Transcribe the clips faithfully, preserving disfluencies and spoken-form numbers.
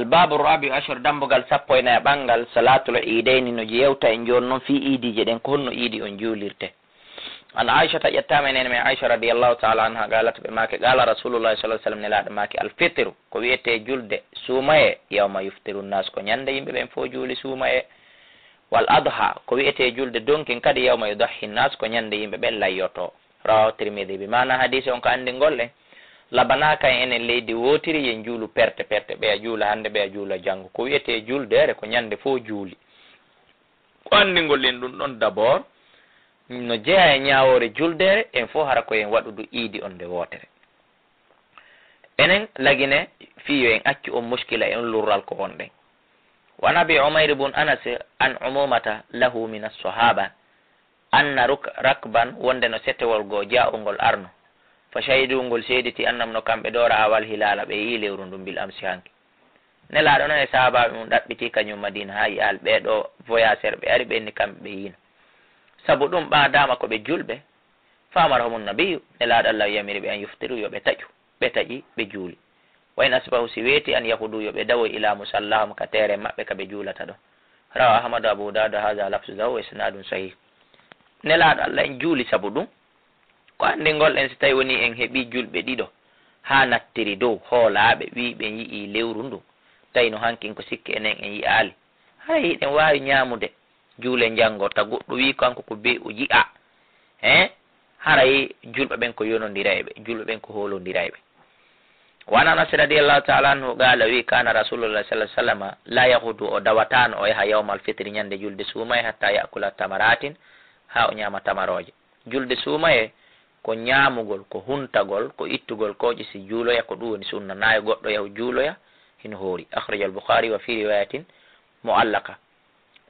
Al-babu rabi'u ashar, dambugal sappo e nayaɓal ngal, salatul iidayni, no yewta en jooni noon fii iidiije ɗen, ko honno iidi on juulirte. An Aishata, ƴettaama e neene men Aisha radiyallahu ta'ala anha, qalat, ɓe maaki, qala Rasulullah sallallahu alaihi wasallam, Nelaaɗo maaki, al fitru, ko wi'etee julde suumayee, yawma yuftiru nnas, ko ñande yimɓe ɓen fof juuli suumayee, wal adha, ko wi'etee julde donkin kadi, yawma yudahhi nnas, ko ñande yimɓe ɓen layyoto. Rawahu Tirmidhi. Bi maana hadiisi on ko anndingol en, labanaaka en enen leydi wootiri yen juulu perte perte, ɓeya juula hannde, ɓeya juula janngo. Ko wi'etee juldeere ko ñande fof juuli. Ko anndingol en ɗum ɗon d'abord, no jeyaa e ñaawoore juldeere, en fof hara ko en waɗudu iidi on nde wootere. Enen lagine fii yo en accu on muskila e on lurral ko wonɗen. Wa an Abi Umayr bun Anas an Umumata lahu min as-sahaba anna ruk-, rakban, wonde no setewol goo, jaa'u ngol arno. Fa shahidu, ngol seediti, annahum, no kamɓe ɗoo, ra'awal hilala, ɓe yii lewru ndun, bil amsi, hanki. Nelaaɗo non e sahaabaaɓe mum ɗaɓɓitii kañum Madiina haa yi'aali. Ɓee ɗoo voyageur ɓe ari, ɓe inni kamɓe ɓe yiino. Sabu ɗum, ɓaadaama ko ɓe julɓe, fa amarahumun nabiyyu, Nelaaɗo Allah yamiri ɓe, an yuftiru, yo ɓe taƴu. Ɓe taƴi, ɓe juuli. Wa in asbahu, si weeti, an yahudu, yo ɓe dawoy, ila musallahum, ka teere maɓɓe ka ɓe juulata ɗon. Rawa Ahmadu, Abu Dawuda, haza lafzu lahu, wa isnadun sahih. Nelaaɗo Allah en juuli sabu ɗum. Ko anndingol en, si tawi woni en heɓii julɓe ɗiɗo haa nattiri dow, hoolaaɓe, wii ɓen yi'ii lewru ndun, tawi no hankin ko sikke enen en yi'aali, haray hiɗen waawi ñaamude, juulen janngorta, goɗɗo wii kanko ko bee o yi'a. He? Haray julɓe ɓen ko yonondirayɓe, julɓe ɓen ko hoolondirayɓe. Wa an Anas radiyallahu ta'ala anhu qala, wi, kana Rasulullah sallallahu alaihi wasallam la yahudu, o dawataano o yaha yawmal fitri, ñande julde suumayee, hatta ya'kula tamaratin, haa o ñaama tamarooje. Julde suumayee ko ñaamugol, ko huntagol, ko ittugol kooƴe si juuloya, ko ɗum woni sunna. Naa yo goɗɗo yahu juuloya hino hoori. Akhrajal Bukhari wa fi riwayatin mu'allaqa.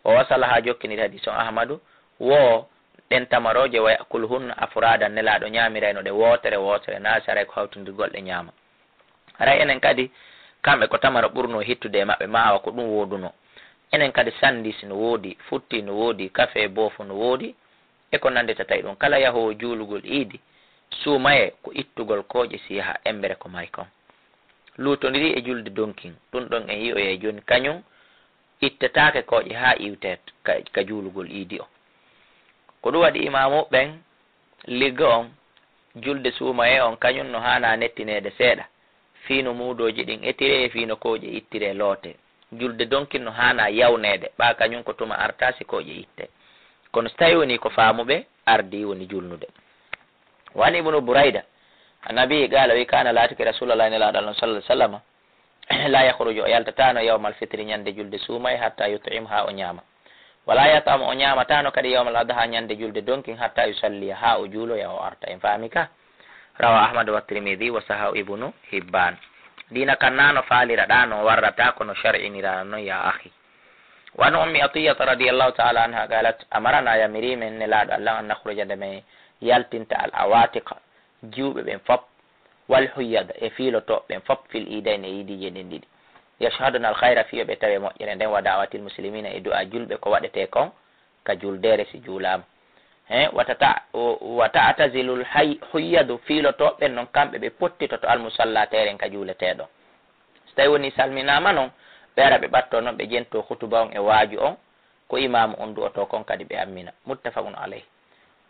Wa wasala, haa jokkiniri hadiis on Ahmadu, wo ɗen tamarooje, wa ya'kuluhunna afradan, Nelaaɗo ñaamirayno ɗe wootere wootere, naa si haray ko hawtindirgol ɗe ñaama. Haray enen kadi, kamɓe ko tamaro ɓurnoo hittude e maɓɓe, maa awa ko ɗum woodunoo. Enen kadi, sandis no woodi, futti no woodi, kafe, boofo no woodi, e ko nanndita tawi ɗum. Kala yahoowo juulugol iidi suumayee, ko ittugol kooƴe si yaha, emmbere ko mari kon. Luutondirii e julde donkin, ɗum ɗon en yi'oyay jooni, kañum ittetaake kooƴe haa iwtee ka, ka juulugol iidi on. Ko ɗum waɗi imaamu ɓen ligga on, julde suumayee on, kañum no haanaa nettineede seeɗa, fii no muudooji ɗin etiree e fii no kooƴe ittiree lootee. Julde donkin no haanaa yawneede, ɓaa kañum ko tuma artaa si kooƴe ittee. Kono si tawii wonii ko faamuɓe ardii woni julnude. Wa an Ibnu Burayda, annabi qaala, wi, kaana, laatike, Rasuulullaahi, Nelaaɗo Allah, sallallaahu aleyhi wa sallam, laa yakhruju, o yaltataano, yawmal fitri, ñande julde suumayee, hattaa yut'im, haa o ñaama. Wa laa yat'am, o ñaamataano kadi, yawmal adhaa, ñande julde donkin, hattaa yusalliya, haa o juuloya, o arta. En faami ka? Rawa Ahmad wa Tirmidi wa sahahu Ibnu Hibbaan. Diina kan naa no faaliraɗaa non warrata, ko no shar'iniraa non, yaa akhi. Wa an Ummi Atiyyata radiyallaahu ta'aalaa anhaa qaalat, amaranaa, yamirii men Nelaaɗo Allah, an nakhruja, nde men yaltinta, al awaatiqa, jiwɓe ɓen fop, wal huyyada, e fiilotooɓe ɓen fop, fil iidayni, e iidiije ɗen ɗiɗi. Yashhadna al khayra, fii yo ɓe tawe moƴƴere nden, wa da'watil muslimiina, e du'a julɓe ko waɗetee kon ka juldeere si juulaama. He, wa tata-, wa ta'tazilul hay-, huyyadu, fiilotooɓe ɓen non, kamɓe ɓe pottitoto al musalla, teeren ka juuletee ɗon. Si tawii wonii salminaama non, ɓe ara ɓe ɓattoo non, ɓe jentoo khutuba on e waaju on, ko imaamu on du'otoo kon kadi ɓe ammina. Muttafaqun alayh.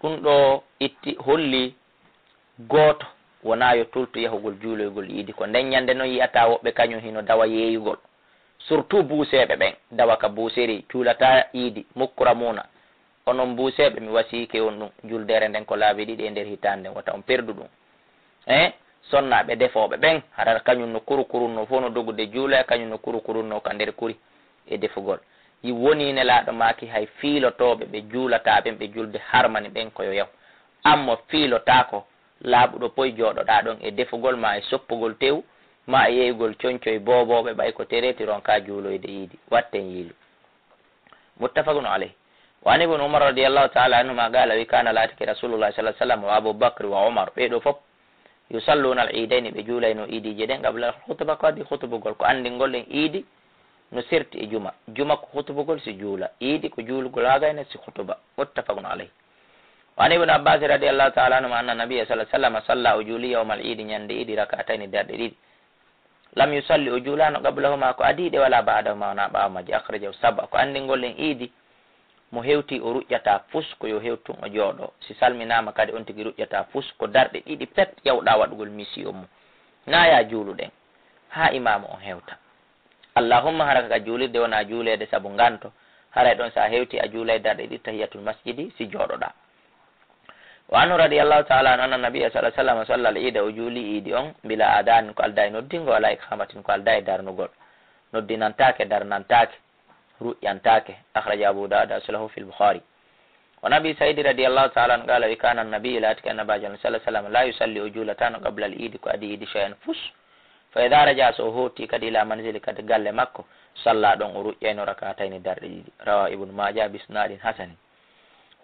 Ɗum ɗoo itti, holli gooto wonaa yo tultu yahugol juuloygol iidi. Ko nden ñande non yi'ataa woɓɓe kañum hino dawa yeeyugol. Surtout buuseeɓe ɓen, dawa ka buuseri, juulataa iidi, mukramuuna. Onon buuseeɓe, mi wasiike on ɗum, juldeere nden ko laabi ɗiɗi e nder hitaande nden, wota on perdu ɗum. Eh, sonnaaɓe defooɓe ɓen, hara kañum no kurukurunnoo fof no dogude juula, e kañum no kurukurunnoo ka nder kuri e defugol. Yi wonii Nelaaɗo maaki hay fiilotooɓe ɓe juulataa ɓen, ɓe julde harmani ɓen ko yo yahu. An mo fiilotaako, laaɓuɗo poy jooɗoɗaa ɗon e defugol, maa e soppugol tew, maa e yeeyugol coñcoy boobooɓe, ɓay ko tereeti ronkaa juuloyde iidi. Watten yiilu. Muttafaqun alayh. Wa an Ibn Umar radiyallahu ta'ala anhuma qala, wi, kana, laatike, Rasulullah sallallahu alaihi wasallam wa Abu Bakr wa Umar, ɓee ɗoo fof, yusalluna al iidayni, ɓe juulayno iidiije ɗen, qabla al khutba, ko adii khutbugol, ko anndingol en iidi no serti e juma. Juma ko khutbugol si juula, iidi ko juulugol haa gayna si khutba. Muttafaqun alayh. Wa an Ibn Abbas radiyallahu ta'ala anhuma anna nabiyya sallallahu alaihi wasallam salla, o juuli, yawmal iidi, ñande iidi, rak'atayni, darɗe ɗiɗi. Lam yusalli, o juulaano qablahuma ko adii ɗe, wala ba'dahuma, wonaa ɓaawo majje. Akhrajahu sab'a, ko anndingol en iidi, mo hewtii o ruƴƴataa fus, ko yo hewtu tun o jooɗoo. Si salminaama kadi on tigi ruƴƴataa fus, ko darɗe ɗiɗi pet yawɗaa waɗugol mission mum. Naa yaa juuluɗen, haa imaamu on hewta. Allahumma, hara ka juulirde wonaa juuleede sabu nganto, haray ɗon si a hewtii a juulay darɗe ɗiɗi tahiyatul masjidi, si jooɗoɗaa. Wa anhu radiyallahu ta'ala anhu anna nabiyya sallallahu alaihi wasallam salla al-ida, o juuli iidi on, bila adhan, ko aldaa e noddingo, wala iqamatin, ko aldaa e darnugol. Noddinantaake, darnantaake, ruƴƴantaake. Akhraja Abu Dawud, aslahu fil Bukhari. Wa an Abi Sa'id radiyallahu ta'ala anhu qala, wi kana an-nabi, laatike Annabi sallallahu alaihi wasallam, la yusalli, o juulataano, qabla al-idi, ko adii iidi, shay'an, fus. Fa idha raja'a, so o hooti kadi, ila manzili, kadi galle makko, salla, ɗon o ruƴƴayno, rak'atayni, darɗe ɗiɗi. Rawa Ibnu Majah bi isnadin hasanin.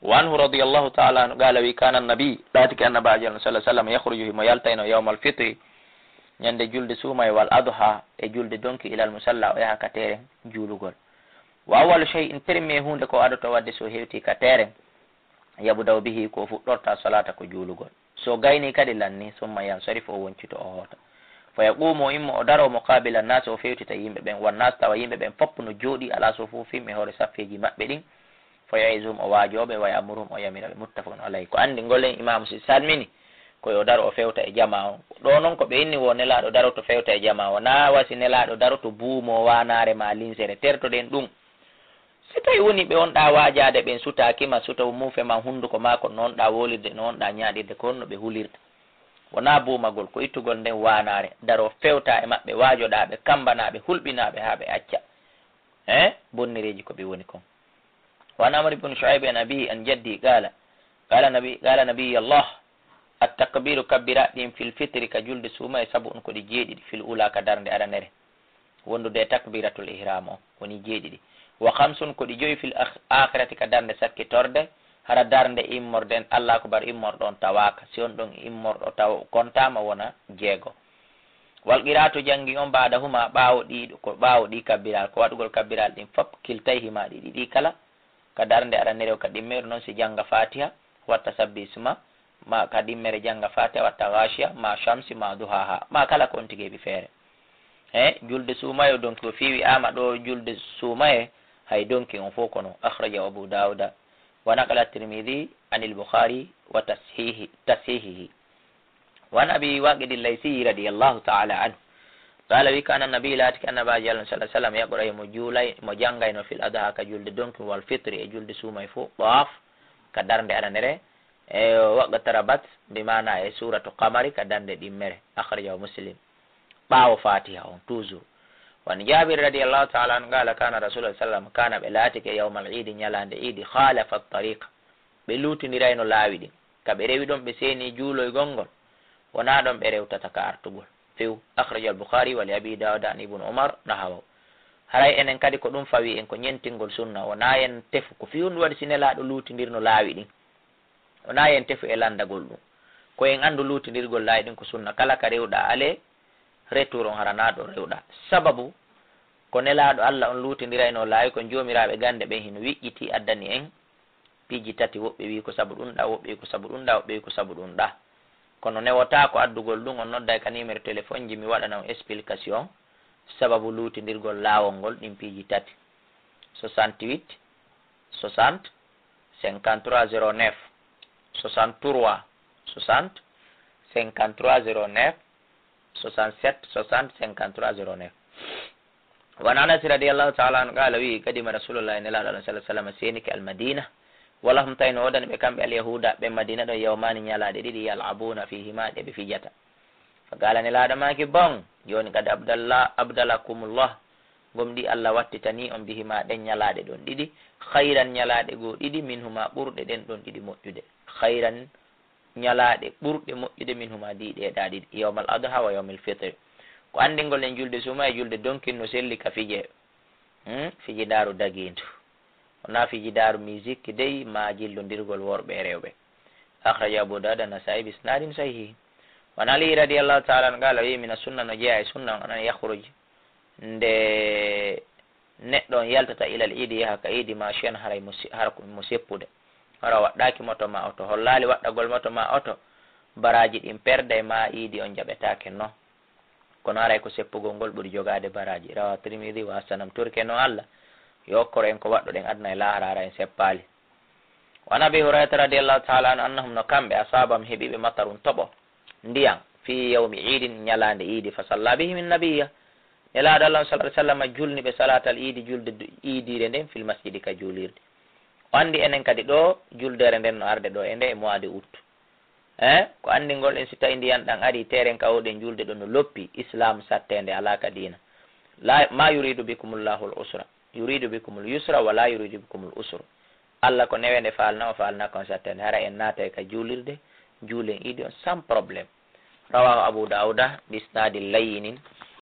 Wa anhu radiyallahu ta'ala anhu qala, wi kana an-nabi, laatike Annabaajo sallallahu alaihi wasallam, yakhruju, himo yaltayno, yawmal fitri, ñande julde suumayee, wal adha, e julde donki, ilal musalla, o yaha ka teeren juulugol. Wa awwalu shay'in, premier huunde ko o adoto wadde so hewti ka teeren, yabda'u bihi, ko o fuɗɗorta, salata, ko juulugol. So gayni kadi lanni, summa yansarif, o woncito, o hoota. Fa yaqumu, o immo, o daro, muqabila nnaasi, o fewtita yimɓe ɓen, wannaas, tawa yimɓe ɓen fof no jooɗi, ala sufufihim, e hoore saffeeji maɓɓe ɗin, fa ya'izuhum, o waajoo ɓe, wa ya'muruhum, o yamira ɓe, muttafaqun alayhi. Ko anndi ngol en imaamu si salmini, ko yo daro o fewta e jamaa on. Ɗoo non ko ɓe inni wo Nelaaɗo daroto fewta e jamaa, wonaa wa si Nelaaɗo daroto buumoo waanaare maa linsere, tertoɗen ɗum. Si tawi woni ɓe wonɗaa waajaade ɓen sutaaki ma, suta muufe ma, hunnduko maa, ko noonɗaa woolirde, noonɗaa ñaaɗirde, ko honno ɓe hulirta? Wonaa buumagol, ko ittugol nden waanaare, daroo fewtaa e maɓɓe, waajoɗaa ɓe, kambanaa ɓe, hulɓinaa ɓe haa ɓe acca, eh, bonnereeji ko ɓe woni kon. Wa an Amr ibn Shu'ayb an abiihi an jaddihi qaala, qaala nabi-, qaala nabiyullah, at-takbiiru, kabbiraaɗi ɗin, fil fitri, ka julde suumayee, sab'un, ko ɗi jeeɗiɗi, fil uulaa, ka darnde aranere. Wondude e takbiratul ihram o, woni jeeɗiɗi. Wa khamsun, ko ɗi joyi, fil akh-, akhirati, ka darnde sakkitorde, hara darnde immorde, Allahu akbar, immorɗo on tawaaka. Si on ɗon immorɗo taw-, kontaama, wona jeego. Wal qiraatu, janngi on, ba'dahuma, ɓaawo ɗi, ko ɓaawo ɗi kabbiral, ko waɗugol kabbiral ɗin fop, kiltayhima, ɗi ɗi kala, ka darnde aranere o ka ɗimmere, non si jannga Fatiha, watta sabbi isma, ma ka ɗimmere jannga Fatiha, watta Ghashiya, ma Shamsi, ma Duhaha, ma kala ko on tigi heɓi feere. He, julde suumayee donki o fii wi'aama ɗoo julde suumayee, hay donki on fof kono. Akhrajahu Abu Dawuda wa naqala Tirmidhi anil Bukhari wa tashihi, tashihihi. Wa an Abi Waqidil Laysi radiyallahu ta'ala anhu. Qala, wi kana nabi, laatike Annabaajo Alla sallallahu alaihi wasallam, yaqra'u, mo juulay, mo janngayno fil adha, ka julde donki, wal fitri, e julde suumayee fof, Qaaf, ka darnde aranere, e waqtarabat, bi maana e suuratu Qamari, ka darnde ɗimmere. Akhrajahu Muslim. Ɓaawo Fatiha on, toujours. Wa an Jabir radiyallahu ta'ala anhu qala, kana Rasulullah sallallahu alaihi wasallam, kana, ɓe laatike, yawmal iidi, ñalaande iidi, khalafa tariqa, ɓe luutindirayno laawi ɗin. Ka ɓe rewi ɗon, ɓe seeni juuloygol ngol, wonaa ɗon ɓe rewtata ka artugol few. Akhrajahu al-Bukhari wa li Abi Dawud an Ibn Umar nahawahu. Haray enen kadi ko ɗum fawi en, ko ñentingol sunna, wonaa en tefu, ko fii honɗum waɗi si Nelaaɗo luutindirno laawi ɗin? Wonaa en tefu e lanndagol ɗum. Ko en anndu luutindirgol laawi ɗin ko sunna. Kala ka rewɗaa aller retour on, hara naa ɗo rewɗaa. Sababu ko Nelaaɗo Alla on luutindirayno laawi kon, joomiraaɓe gannde ɓen hino wiƴƴitii, addani en piiji tati. Woɓɓe wi'i ko sabu ɗum ɗaa, woɓɓe wi'i ko sabu ɗum ɗaa, woɓɓe wi'i ko sabu ɗum ɗaa. Kono newotaako addugol ɗum, on nodday ka numéro téléphone ji, mi waɗana on explication sababu luutindirgol laawol ngol ɗin piiji tati. Soixante-huit, soixante, cinquante-trois zéro neuf, soixante-trois, soixante, cinquante-trois zéro neuf, soixante-sept, soixante, cinquante-trois zéro neuf. Wa an Anas radiyallahu ta'ala anhu qala, wi, qadima Rasulullah, Nelaaɗo Alla sallallahu alaihi wasallam seenike al-Madina, wa lahum, tawi no woodani ɓe kamɓe al-Yahuuda ɓe Madina ɗon, yawmaani, ñalaaɗe ɗiɗi, yal'abuna fihima, ɗe ɓe fijata. Fa qala, Nelaaɗo maaki, bon, jooni kadi, abdallah, abdalakumullah, gomɗii Alla wattitanii on, bihima, ɗen ñalaaɗe ɗon ɗiɗi, khayran, ñalaaɗe goo ɗiɗi, minhuma, ɓurɗe ɗen ɗon ɗiɗi moƴƴude. Khayran, ñalaaɗe ɓurɗe moƴƴude, minhuma, ɗi ɗee ɗaa ɗiɗi, yawmal adha wa yawmil fitr. Ko anndingol en julde suumayee e julde donkin no selli ka fije, hmm, fijidaaru dagiindu. Wonaa fijidaaru musique dey, maa jillondirgol worɓe e rewɓe. Akhraja Abu Dawud an-Nasa'i bi isnadin sahih. Wa an Ali radiyallahu ta'ala anhu qala, wi, mina sunna, no jeyaa e sunna on, an yakhruj, nde neɗɗo on yaltata, ilal iidi, yaha ka iidi, mashiyan, haray mo si-, hara ko mo seppude. Hara waɗɗaaki moto maa oto, hollaali waɗɗagol moto maa oto, baraaji ɗin perday maa iidi on jaɓetaake no. Kono haray ko seppugol ngol ɓuri jogaade baraaji. Rawahu Tirmidi wa hasanam. Torike noon Allah yo okkor en ko waɗɗoɗen aduna e laahara, hara en seppaali. Wa an Abi Hurayrata radiyallahu ta'ala anhu annahum, no kamɓe, asaabahum, heɓiɓe, matarun, toɓo, ndiyan, fi yawmi iidin, ñalaande iidi, fa salla bihim nabiyya. Nelaaɗo Allah on sallallahu alayhi wa sallam julni ɓe salaatal iidi, julde du-, iidiire nden, fil masjidi, ka juulirde. O anndi enen kadi ɗo, juldeere nden no arde ɗo e nde e mois de août. Eh, ko anndingol en, si tawi ndiyan ɗan ari, teeren ka wooɗen julde ɗo no loppi, Islam satteende alaa ka diina. La, ma yuridu bikumullahu al-usra, yuridu bikumul yusra, wa la yuridu bikumul usra. Allah ko newende faalna, o faalna kon satteende. Hara en naatay ka juulirde, juulen iidi on sans problème. Rawahu Abu Dawuda bi isnadin layyinin.